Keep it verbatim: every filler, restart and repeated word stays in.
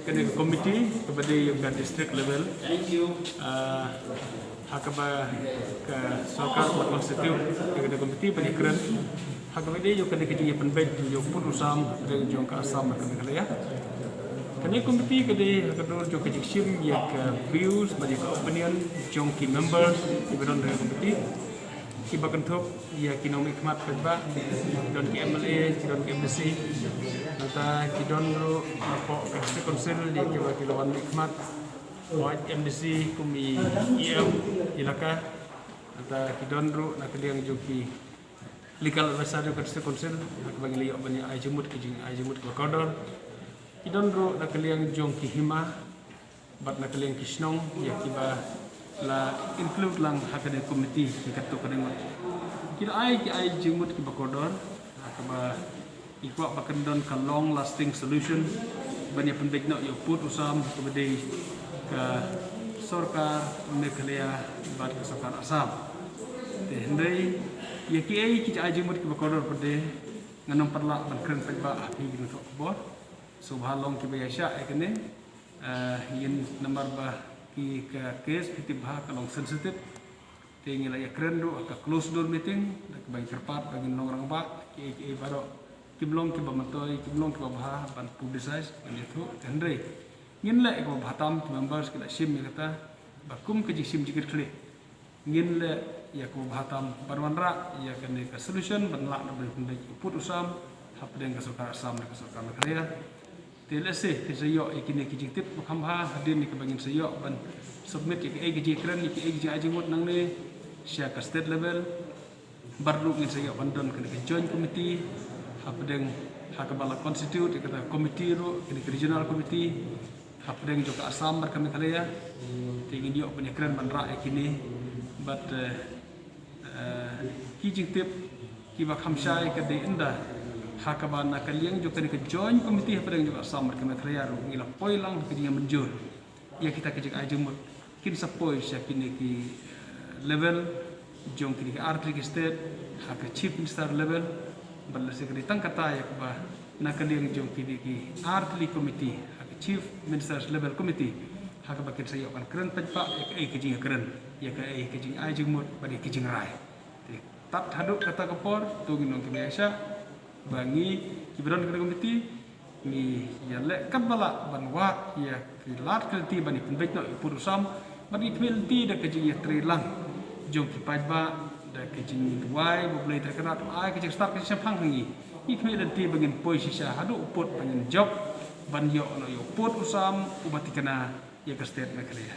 Kane ka committee kaba dei ïa ka district level. Thank you. Ah, ha kaba ka sorkar ba constitute ïa kane ka committee ban ïakren ha kaba dei ïa kane ka jingïapynbeit jong u pud u sam hapdeng jong ka Assam bad ka Meghalaya. Kane ka committee ka dei ha ka dur jong ka jingshim ïa ka views bad ïa ka opinion jong ki members kiba don ha ka committee, kiba kynthup ïa ki nongmihkhmat paidbah, ki don ki M L A, ki don ki M D C, nangta ki don ruh napoh ka District Council ïa kiba ki la wan mihkhmat, hooid M D C kum i E M elaka, nangta ki don ruh na ka liang jong ki legal advisor jong ka District Council ha kaba ngi la ïoh ban ïa ai jingmut, ki jingai jingmut kiba kordor. Ki don ruh na ka liang jong ki hima bad na ka liang ki shnong ïa kiba la include lang ha kane ka committee ïa katto katne ngut. Ki la ai ki ai jingmut kiba kordor ha kaba ngi kwah ba kan don ka long lasting solution ban ïapynbeit noh ïa u pud u sam ha kaba dei ka sorkar Meghalaya bad ka sorkar Assam. Te hynrei ïa kiei ki jingai jingmut kiba kordor pat de ngan ym pat lah ban kren paidbah ha phi ki nongthoh khubor. Sngewbha long kiba ïaishah ïa kane. Eh, ngin namar ba ki ka case phi tip bha ka long sensitive. Te ngi la ïakren ruh ha ka closed door meeting da kaba ngi kyrpad ba ngin long rangbah, kiei kiei baroh kim long kiba myntoi, kim long kiba bha ban publicize, ban ïathuh. Te hynrei ngin leh ïa kaba bha tam, ki members ki la shim ïa kata ba kum ka jingshim jingkitkhlieh, ngin leh ïa kaba bha tam ban wanrah ïa kane ka solution ban lah ban pynbeit u pud u sam hapdeng ka sorkar Assam bad ka sorkar Meghalaya. Te lehse ngin sa ïoh ïa kine ki jingtip ba kham bha hadien ïa kaba ngin sa ïoh ban submit ïa kiei ki jingkren, ïa kiei ki jingai jingmut nangne sha ka state level. Bad ruh ngin sa ïoh ban don kane ka joint committee hapdeng ha kaba la constitute ïa kata ka committee ruh, kane ka regional committee hapdeng jong ka Assam bad ka Meghalaya. Te ngin ïoh ban ïakren ban rah ïa kine bad, eh, eh, ki jingtip kiba kham shai ka dei ynda ha kaba na ka liang jong kane ka joint committee hapdeng jong ka Assam bad ka Meghalaya ruh ngi la poi lang ka jingmynjur ïa kita ki jingai jingmut, kin sa poi sha kine ki, eh, level jong kine ki artylli ki state ha ka chief minister level. Bad lehse ka dei tang kata ïa kaba na ka liang jong kine ki artylli committee ha ka chief minister's level committee ha kaba kin sa ïoh ban kren paidbah ïa kaei ka jingkren, ïa kaei ka jingai jingmut bad ïa ki jingrai. Te tad haduh kata ka por to ngin long kiba ïaishah ba ngi kiba don kane ka committee ngi ïaleh katba lah ban wad ïa ki lad ki lynti ban ïapynbeit noh ïa u pud u sam. Bad ngi khmih lynti da ka jingïatreilang jong ki paidbah, da ka jingduwai ba U Blei Trai Kynrad un ai ka jingstad ka jingshemphang ha ngi. Ngi khmih lynti ba ngin poi shisha haduh u pud ba ngin jop ban ïoh noh ïa u pud u sam uba tikna ïa ka state Meghalaya.